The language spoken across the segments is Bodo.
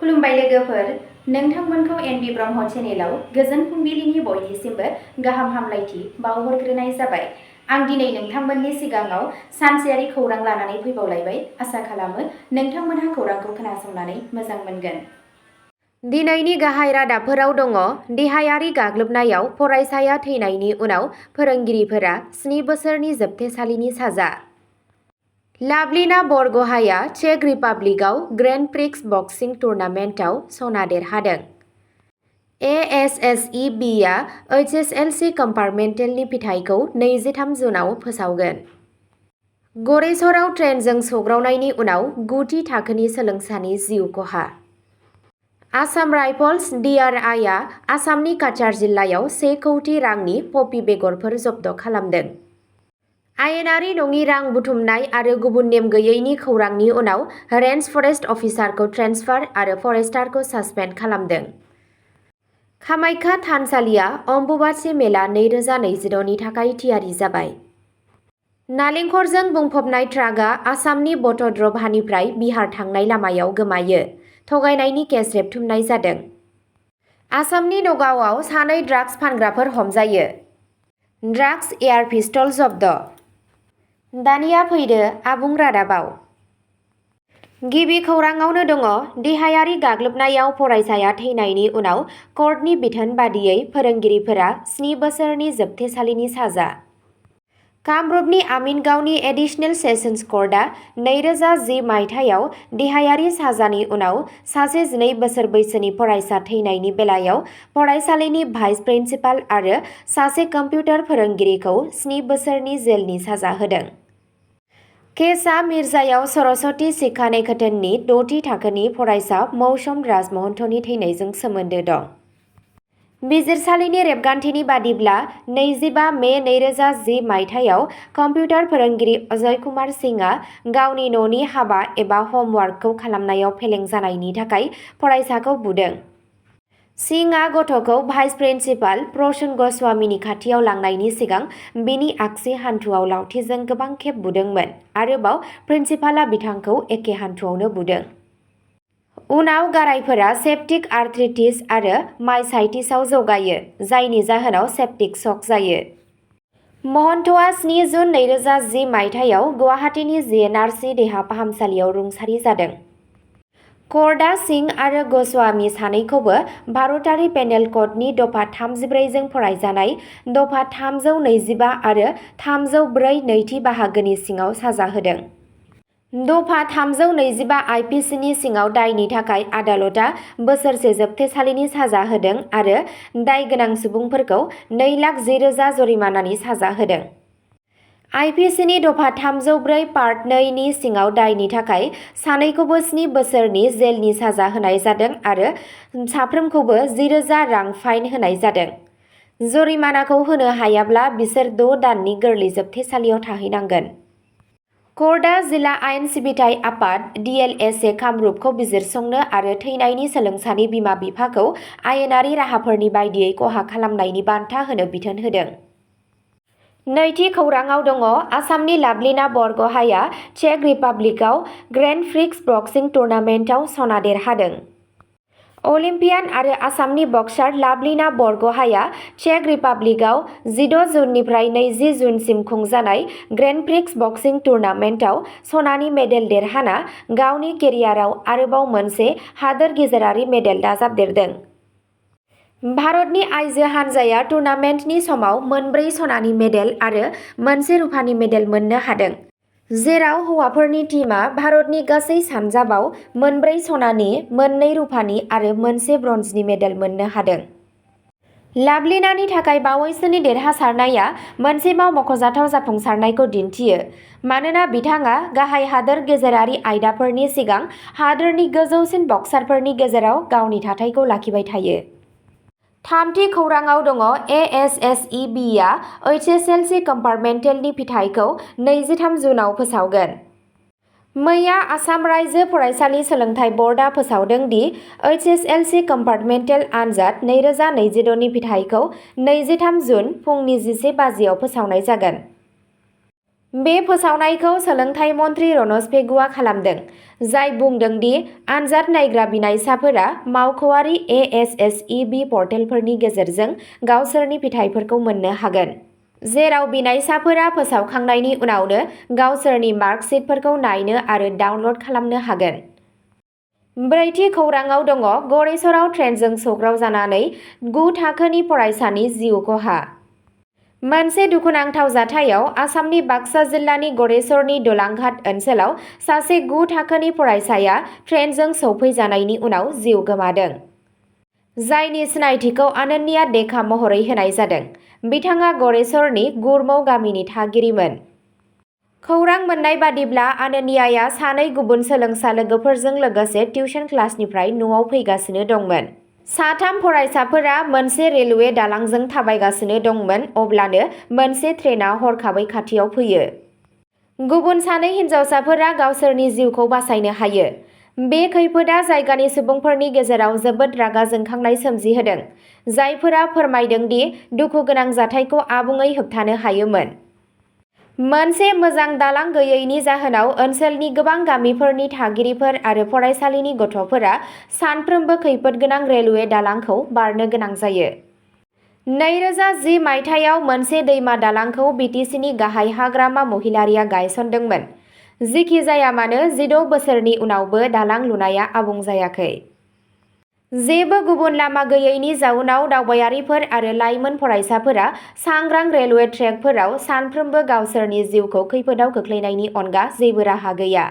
खुलुमबाय लोगोफोर, नोंथांमोनखौ एनबि ब्रह्म चेनेलाव गोजोन फुंबिलिनि बयनिसिमबो गाहाम हामलायथि बावहरग्रोनाय जाबाय। आं दिनै नोंथांमोननि सिगाङाव सानसेयारि खौरां लानानै फैबावलायबाय। आसा खालामो नोंथांमोनहा खौरांखौ खोनासंनानै मोजां मोनगोन। दिनैनि गाहाय रादाबफोराव दङ। देहायारि गाग्लोबनायाव फरायसाया थैनायनि उनाव फोरोंगिरिफोरा 7 बोसोरनि जोबथेसालिनि साजा। लाभलिना बरग'हाया चेक रिपाब्लिकआव ग्रेन्ड प्रिक्स बक्सिं टुर्नामेन्टआव सना देरहादों। एएसएसइबिआ एचएसएलसी कम्पार्टमेन्टेलनि फिथाइखौ 23 जुनआव फोसावगोन। गरेसराव ट्रेनजों सौग्रावनायनि उनाव 9थि थाखोनि सोलोंसानि जिउ खहा। आसाम राइफल्स डिआरआइआ आसामनि काछार जिल्लायाव 1 कौटि रांनि पपि बेगरफोर जब्द खालामदों। आयेनारि नङि रां बुथुमनाय आरो गुबुन नेम गैयैनि खौरांनि उनाव रेन्ज फरेस्ट अफिसारखौ ट्रेन्सफार आरो फरेस्टारखौ सासपेन्ड खालामदों। कामाख्या थानसालिया अम्बुबाची मेला 2026 नि थाखाय थियारि जाबाय। नालेंखरजों बुंफबनाय ट्राकआ आसामनि बटद्रभानिफ्राय बिहार थांनाय लामायाव गोमायो। थगायनायनि केस रेबथुमनाय जादों। आसामनि नगावआव 2 ड्राग्स फानग्राफोर हमजायो। ड्राग्स एयार पिस्तल जब्द। दानिया फैदो आबुं रादाबाव। गिबि खौराङावनो दङ। देहायारि गाग्लोबनायाव फरायसाया थैनायनि उनाव कर्टनि बिथोन बादियै फोरोंगिरिफोरा 7 बोसोरनि जोबथेसालिनि साजा। कामरुपनि आमिनगावनि एडिशनेल सेसन्स कर्टआ 2010 मायथाइयाव देहायारि साजानि उनाव सासे 12 बोसोर बैसोनि फरायसा थैनायनि बेलायाव फरायसालिनि भाइस प्रिन्सिपाल आरो सासे कम्पिउटार फोरोंगिरिखौ 7 बोसोरनि जेलनि साजा होदों। केसआ मिर्जायाव सरस्वती शिक्षा निकेतननि 6थि थाखोनि फरायसा मौसम राजमहन्तनि थैनायजों सोमोन्दो दं। बिजिरसालिनि रेबगान्थिनि बादिब्ला 25 मे 2010 मायथाइयाव कम्पिउटार फोरोंगिरि अजय कुमार सिंहआ गावनि न'नि हाबा एबा हमवार्कखौ खालामनायाव फेलें जानायनि थाखाय फरायसाखौ बुदों। सिंहआ गथ'खौ भाइस प्रिन्सिपाल प्रसून गस्वामीनि खाथियाव लांनायनि सिगां बिनि आगसि हान्थुआव लावथिजों गोबां खेब बुदोंमोन। आरोबाव प्रिन्सिपालआ बिथांखौ एखे हान्थुआवनो बुदों। उनाव गारायफोरा सेप्टिक आर्थ्राइटिस आरो माइसाइटिसआव जौगायो, जायनि जाहोनाव सेप्टिक शक जायो। महन्तआ 7 जुन 2010 मायथाइयाव गुवाहाटीनि जिएनआरसि देहा फाहामसालियाव रुंसारि जादों। कर्टआ सिंह आरो गस्वामी सानैखौबो भारतारि पेनेल क'डनि दफा 34 जों फरायजानाय दफा 325 आरो 304 नैथि बाहागोनि सिङाव साजा होदों। दफा 325 आइपिसिनि सिङाव दायनि थाखाय आदालतआ बोसोरसे जोबथेसालिनि साजा होदों आरो दाय गोनां सुबुंफोरखौ 2,10,000 जरिमानानि साजा होदों। आइपिसिनि दफा 304 पार्ट 2 नि सिङाव दायनि थाखाय सानैखौबो 7 बोसोरनि जेलनि साजा होनाय जादों आरो साफ्रोमखौबो 10,000 रां फाइन होनाय जादों। जरिमानाखौ होनो हायाब्ला बिसोर 6 दाननि गोरलै जोबथेसालियाव थाहैनांगोन। कर्टआ जिल्ला आयेन सिबिथाइ आफाद डिएलएसए कामरुपखौ बिजिरसंनो आरो थैनायनि सोलोंसानि बिमा-बिफाखौ आयेनारि राहाफोरनि बायदियै खहा खालामनायनि बान्था होनो बिथोन होदों। नैथि खौराङाव दङ। आसामनि लाभलिना बरग'हाया चेक रिपाब्लिकआव ग्रेन्ड प्रिक्स बक्सिं टुर्नामेन्टआव सना देरहादों। अलिम्पियान आरो आसामनि बक्सार लाभलिना बरग'हाया चेक रिपाब्लिकआव 16 जुननिफ्राय 20 जुनसिम खुंजानाय ग्रेन्ड प्रिक्स बक्सिं टुर्नामेन्टआव सनानि मेडेल देरहाना गावनि केरियाराव आरोबाव मोनसे हादोर गेजेरारि मेडेल दाजाबदेरदों। भारतनि आइजो हानजाया टुर्नामेन्टनि समाव 4 सनानि मेडेल आरो 1 रुफानि मेडेल मोननो हादों, जेराव हौवाफोरनि टीमआ भारतनि गासै सानजाबाव 4 सनानि, 2 रुफानि आरो 1 ब्रन्जनि मेडेल मोननो हादों। लाभलिनानि थाखाय बावैसोनि देरहासारनाया मोनसेबाव मख'जाथाव जाफुंसारनायखौ दिन्थियो, मानोना बिथाङा गाहाय हादोर गेजेरारि आयदाफोरनि सिगां हादोरनि गोजौसिन बक्सारफोरनि गेजेराव गावनि थाथायखौ लाखिबाय थायो। थामथि खौराङाव दङ। एएसएसइबिआ एचएसएलसी कम्पार्टमेन्टेलनि फिथाइखौ 23 जुनआव फोसावगोन। मैया आसाम रायजो फरायसालि सोलोंथाइ बर्डआ फोसावदों दि एचएसएलसी कम्पार्टमेन्टेल आनजाद 2026 नि फिथाइखौ 23 जुन फुंनि 11 बाजियाव फोसावनाय जागोन। बे फोसावनायखौ सोलोंथाइ मन्थ्रि रनज पेगुआ खालामदों, जाय बुंदों दि आनजाद नायग्रा बिनायसाफोरा मावख'आरि ASSEB पर्टेलफोरनि गेजेरजों गावसोरनि फिथायफोरखौ मोननो हागोन, जेराव बिनायसाफोरा फोसावखांनायनि उनावनो गावसोरनि मार्कशीटफोरखौ नायनो आरो डाउनल'ड खालामनो हागोन। ब्रैथि खौरांआव दङ गरेसराव ट्रेनजों सौग्रावजानानै 9 थाखोनि फरायसानि जिउ खहा। मोनसे दुखुनांथाव जाथायाव आसामनि बाक्सा जिल्लानि गरेसरनि दलांघाट ओनसोलाव सासे 9 थाखोनि फरायसाया ट्रेनजों सौफैजानायनि उनाव जिउ गोमादों, जायनि सिनायथिखौ आनन्या देखा महरै होनाय जादों। बिथाङा गरेसरनि गुरमौ गामिनि थागिरिमोन। खौरां मोन्नाय बादिब्ला आनन्याया सानै गुबुन सोलोंसा लोगोफोरजों लोगोसे टिउसन क्लासनिफ्राय न'आव फैगासिनो दंमोन। साथाम फरायसाफोरा मोनसे रेलवे दालांजों थाबायगासिनो दंमोन अब्लानो मोनसे ट्रेनआ हरखाबै खाथियाव फैयो। गुबुन सानै हिनजावसाफोरा गावसोरनि जिउखौ बासायनो हायो। बे खैफोदआ जायगानि सुबुंफोरनि गेजेराव जोबोद रागा जोंखांनाय सोमजिहोदों, जायफोरा फोरमायदों दि दुखुगोनां जाथायखौ आबुङै होबथानो हायोमोन। मोनसे मोजां दालां गैयैनि जाहोनाव ओनसोलनि गोबां गामिफोरनि थागिरिफोर आरो फरायसालिनि गथ'फोरा सानफ्रोमबो खैफोदगोनां रेलवे दालांखौ बारनो गोनां जायो। 2010 मायथाइयाव मोनसे दैमा दालांखौ बिटिसिनि गाहाय हाग्रामा महिलारिया गायसनदोंमोन। जिखि जाया मानो 16 बोसोरनि उनावबो दालां लुनाया आबुं जायाखै। जेबो गुबुन लामा गैयैनि जाउनाव दावबायारिफोर आरो लाइमोन फरायसाफोरा सांग्रां रेलवे ट्रेकफोराव सानफ्रोमबो गावसोरनि जिउखौ खैफोदाव खोख्लैनायनि अनगा जेबो राहा गैया।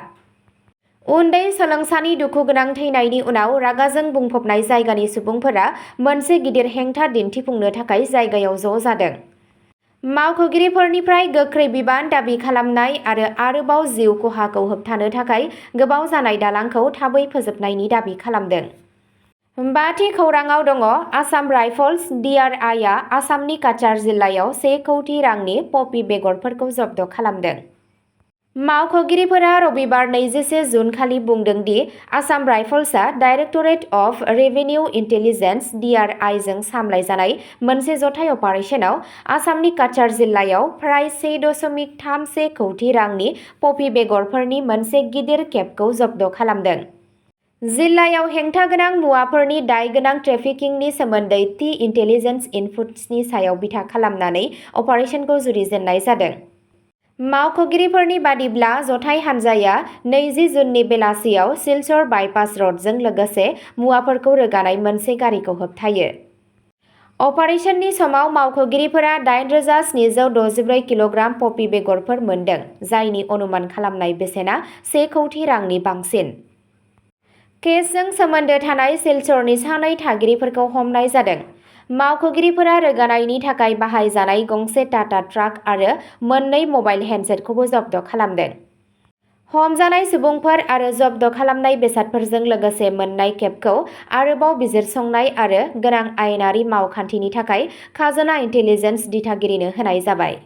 उन्दै सोलोंसानि दुखुगोनां थैनायनि उनाव रागाजों बुंफबनाय जायगानि सुबुंफोरा मोनसे गिदिर हेंथा दिन्थिफुंनो थाखाय जायगायाव ज' जादों। मावख'गिरिफोरनिफ्राय गोख्रै बिबान दाबि खालामनाय आरो आरोबाव जिउ खहाखौ होबथानो थाखाय गोबाव जानाय दालांखौ थाबै फोजोबनायनि दाबि खालामदों। बाथि खौरांआव दङ आसाम राइफल्स DRIआ आसामनि काछार जिल्लायाव 1 कौटि रांनि पपि बेगरफोरखौ जब्द खालामदों। मावख'गिरिफोरा रबिबार 21 जुन खालि बुंदों दि आसाम राइफल्सआ Directorate of Revenue Intelligence DRI जों सामलायजानाय मोनसे जथाय अपारेसनाव आसामनि काछार जिल्लायाव फ्राय 1.31 कौटि रांनि पपि बेगरफोरनि मोनसे गिदिर केपखौ जब्द खालामदों। जिल्लायाव हेंथा गोनां मुवाफोरनि दाय गोनां ट्रेफिकिंनि सोमोन्दै थि इन्टेलिजेन्स इनपुट्सनि सायाव बिथा खालामनानै अपारेसनखौ जुरिजेननाय जादों। मावख'गिरिफोरनि बादिब्ला जथाय हान्जाया 20 जुननि बेलासियाव सिलचर बाइपास रडजों लोगोसे मुवाफोरखौ रोगानाय मोनसे गारिखौ होबथायो। अपारेसननि समाव मावख'गिरिफोरा 8,764 किल'ग्राम पपि बेगरफोर मोनदों, जायनि अनुमान खालामनाय बेसेना 1 कौटि रांनि बांसिन। केसजों सोमोन्दो थानाय सिलचरनि सानै थागिरिफोरखौ हमनाय जादों। मावख'गिरिफोरा रोगानायनि थाखाय बाहायजानाय गंसे टाटा ट्राक आरो मोननै मबाइल हेन्डसेटखौबो जब्द खालामदों। हमजानाय सुबुंफोर आरो जब्द खालामनाय बेसादफोरजों लोगोसे मोननाय केपखौ आरोबाव बिजिरसंनाय आरो गोनां आयेनारि मावखान्थिनि थाखाय खाजोना इन्टेलिजेन्स दिथागिरिनो होनाय जाबाय।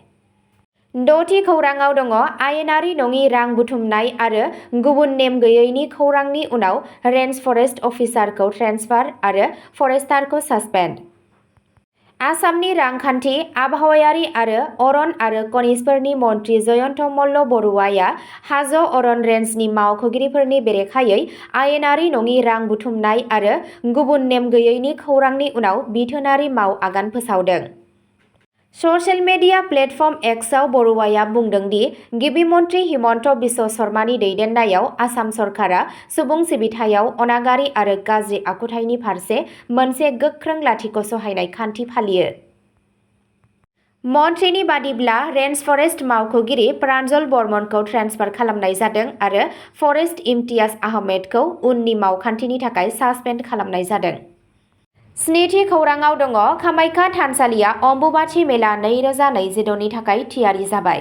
द'थि खौरांआव दङ आयेनारि नङि रां बुथुमनाय आरो गुबुन नेम गैयैनि खौरांनि उनाव रेन्ज फरेस्ट अफिसारखौ ट्रेन्सफार आरो फरेस्टारखौ सासपेन्ड। आसामनि रांखान्थि, आबहावायारि अरन आरो खनिजफोरनि मन्थ्रि जयन्त मल्ल बरुवाया हाजो अरन रेन्जनि मावख'गिरिफोरनि बेरेखायै आयेनारि नङि रां बुथुमनाय आरो गुबुन नेम गैयैनि खौरांनि उनाव बिथोनारि माव आगान फोसावदों। ससियेल मिडिया प्लेटफर्म एक्सआव बरुवाया बुंदों दि गिबि मन्थ्रि हिमन्त बिश्व शर्मानि दैदेननायाव आसाम सरकारा सुबुं सिबिथायाव अनागारि आरो गाज्रि आखुथायनि फारसे मोनसे गोख्रों लाथिख' सहायनाय खान्थि फालियो। मन्थ्रिनि बादिब्ला रेन्ज फरेस्ट मावख'गिरि प्रान्जल बर्मनखौ ट्रेन्सफार खालामनाय जादों आरो फरेस्ट इम्तियाज आहमेदखौ उननि मावखान्थिनि थाखाय सासपेन्ड खालामनाय जादों। स्निथि खौरांआव दङ कामाख्या थानसालिया अम्बुबाची मेला 2026 नि थाखाय थियारि जाबाय।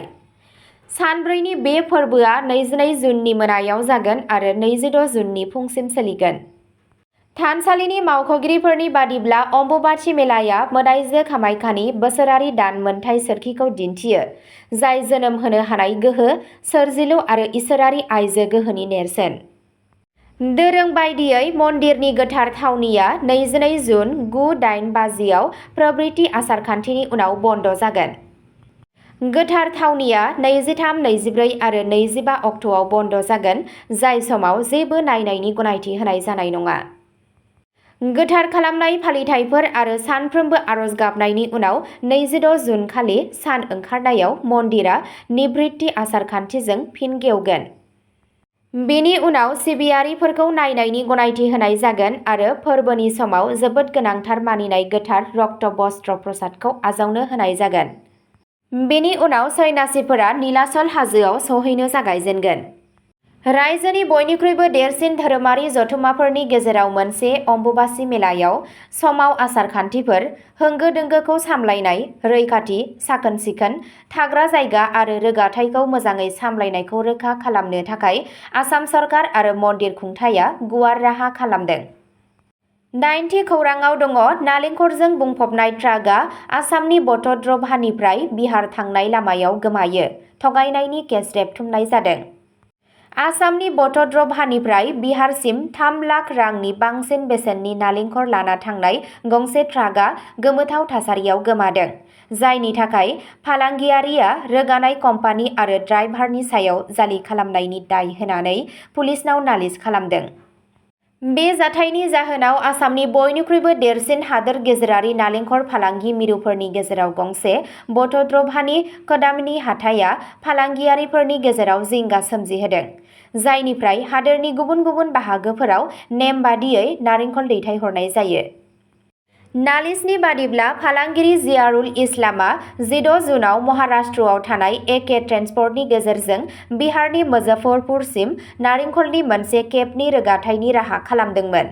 सानब्रैनि बे फोरबोआ 22 जुननि मोनायाव जागोन आरो 26 जुननि फुंसिम सोलिगोन। थानसालिनि मावख'गिरिफोरनि बादिब्ला अम्बुबाची मेलाया मोदाइजो कामाख्यानि बोसोरारि दान मोनथाय सोरखिखौ दिन्थियो, जाय जोनोम होनो हानाय गोहो, सोरजिलु आरो इसोरारि आइजो गोहोनि नेरसोन। दोरों बायदियै मन्दिरनि गोथार थावनिया 22 जुन 9-8 बाजियाव प्रभृति आसारखान्थिनि उनाव बन्द जागोन। गोथार थावनिया 23, 24 आरो 25 अक्ट'आव बन्द जागोन, जाय समाव जेबो नायनायनि गनायथि होनाय जानाय नङा। गोथार खालामनाय फालिथायफोर आरो सानफ्रोमबो आरज गाबनायनि उनाव 26 जुन खालि सान ओंखारनायाव मन्दिरा निवृत्ति आसार-खान्थिजों फिन गेवगोन। बेनि उनाव सिबियारिफोरखौ नायनायनि गनायथि होनाय जागोन आरो फोरबोनि समाव जोबोद गोनांथार मानिनाय गोथार रक्त बस्त्र प्रसादखौ आजावनो होनाय जागोन। बेनि उनाव सन्यासिफोरा नीलाचल हाजोआव सौहैनो जागायजेनगोन। रायजोनि बयनिख्रुइबो देरसिन धोरोमारि जथुम्माफोरनि गेजेराव मोनसे अम्बुबाची मेलायाव समाव आसार-खान्थिफोर, होंगो-दोंगोखौ सामलायनाय, रैखाथि, साखोन-सिखोन, थाग्रा जायगा आरो रोगाथाइखौ मोजाङै सामलायनायखौ रोखा खालामनो थाखाय आसाम सरकार आरो मन्दिर खुंथायआ गुवार राहा खालामदों। 9थि खौराङाव दङ नालेंखरजों बुंफबनाय ट्राकआ आसामनि बटद्रभानिफ्राय बिहार थांनाय लामायाव गोमायो, थगायनायनि केस रेबथुमनाय जादों। आसामनि बटद्रभानिफ्राय बिहारसिम 3 लाख रांनि बांसिन बेसेननि नालेंखर लाना थांनाय गंसे ट्राकआ गोमोथाव थासारियाव गोमादों, जायनि थाखाय फालांगियारिया रोगानाय कम्पानि आरो ड्राइभारनि सायाव जालि खालामनायनि दाय होनानै पुलिसनाव नालिस खालामदों। बे जाथायनि जाहोनाव आसामनि बयनिख्रुइबो देरसिन हादोर गेजेरारि नालेंखर फालांगि मिरुफोरनि गेजेराव गंसे बटद्रभानि कदामिनी हाथाइआ फालांगियारिफोरनि गेजेराव जिंगा सोमजिहोदों, जायनिफ्राय हादोरनि गुबुन गुबुन बाहागोफोराव नेम बादियै नारेंखल दैथायहरनाय जायो। नालिसनि बादिब्ला फालांगिरि जियारुल इस्लामआ 16 जुनाव महाराष्ट्रआव थानाय एके ट्रेन्सपर्टनि गेजेरजों बिहारनि मुजफ्फरपुरसिम नारेंखलनि मोनसे केबनि रोगाथायनि राहा खालामदोंमोन।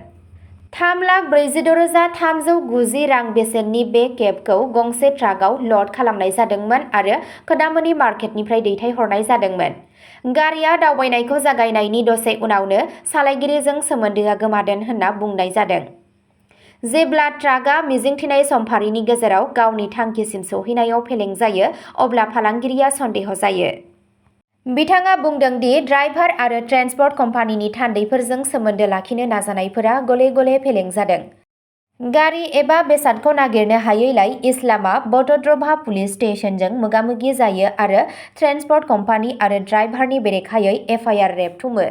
3,46,390 रां बेसेननि बे केबखौ गंसे ट्राकआव ल'ड खालामनाय जादोंमोन आरो कदामिनी मार्केटनिफ्राय दैथायहरनाय जादोंमोन। गारिआ दावबायनायखौ जागायनायनि दसे उनावनो सालायगिरिजों सोमोन्दोआ गोमादों होनना बुंनाय जादों। जेब्ला ट्राकआ मिजिंथिनाय समफारिनि गेजेराव गावनि थांखिसिम सौहैनायाव फेलें जायो, अब्ला फालांगिरिया सन्देह जायो। बिथाङा बुंदों दि ड्राइभार आरो ट्रेन्सपर्ट कम्पानिनि थान्दैफोरजों सोमोन्दो लाखिनो नाजानायफोरा गले-गले फेलें जादों। गारि एबा बेसादखौ नागिरनो हायैलाय इस्लामआ बटद्रभा पुलिस स्टेशनजों मोगा-मोगि जायो आरो ट्रेन्सपर्ट कम्पानि आरो ड्राइभारनि बेरेखायै एफआइआर रेबथुमो।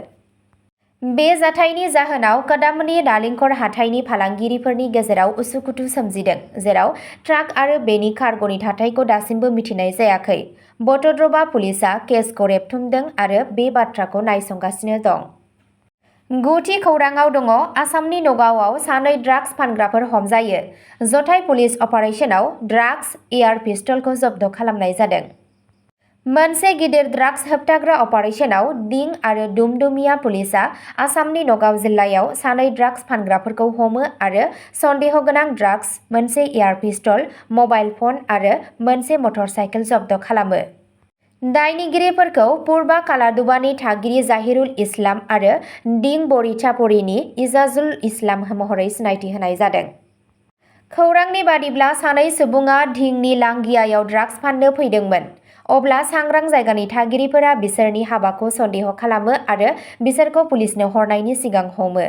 बे जाथायनि जाहोनाव कदामिनी नालेंखर हाथाइनि फालांगिरिफोरनि गेजेराव उसुखुथु सोमजिदों, जेराव ट्राक आरो बेनि कार्ग'नि थाथायखौ दासिमबो मिथिनाय जायाखै। बटद्रभा पुलिसआ केसखौ रेबथुमदों आरो बे बाथ्राखौ नायसंगासिनो दं। 9थि खौराङाव दङ आसामनि नगावआव 2 ड्राग्स फानग्राफोर हमजायो। जथाय पुलिस अपारेशनाव ड्राग्स, एयार पिस्तलखौ जब्द खालामनाय जादों। मोनसे गिदिर ड्राग्स होबथाग्रा अपारेशनाव दिं आरो दुमदुमिया पुलिसआ आसामनि नगाव जिल्लायाव 2 ड्राग्स फानग्राफोरखौ हमो आरो सन्देह गोनां ड्राग्स, मोनसे एयार पिस्तल, मबाइल फन आरो मोनसे मटर साइकेल जब्द खालामो। दायनिगिरिफोरखौ पुर्बा कालादुबानि थागिरि जाहिरुल इस्लाम आरो दिं बरिचापरिनि इजाजुल इस्लाम महरै सिनायथि होनाय जादों। खौरांनि बादिब्ला 2 सुबुङा धिंनि लांगियायाव ड्राग्स फाननो फैदोंमोन। अब्ला सांग्रां जायगानि थागिरिफोरा बिसोरनि हाबाखौ सन्देह खालामो आरो बिसोरखौ पुलिसनो हरनायनि सिगां हमो।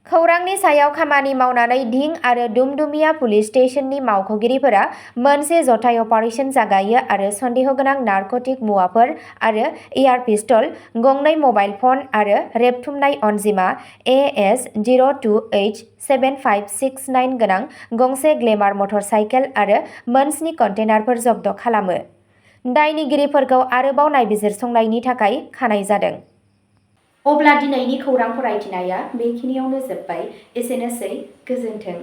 खौरांनि सायाव खामानि मावनानै धिं आरो दुमदुमिया पुलिस स्टेशननि मावख'गिरिफोरा मोनसे जथाय अपारेशन जागायो आरो सन्देह गोनां नारक'टिक मुवाफोर आरो एयार पिस्तल, 2 मबाइल फन आरो रेबथुमनाय अनजिमा AS02H7569 गोनां गंसे ग्लेमार मटर साइकेल आरो 7 कन्टेनारफोर जब्द खालामो। दायनिगिरिफोरखौ आरोबाव नायबिजिरसंनायनि थाखाय खानाय जादों। अब्ला दिनैनि खौरां फरायथिनाया बेखिनियावनो जोबबाय। एसेनोसै, गोजोन्थों।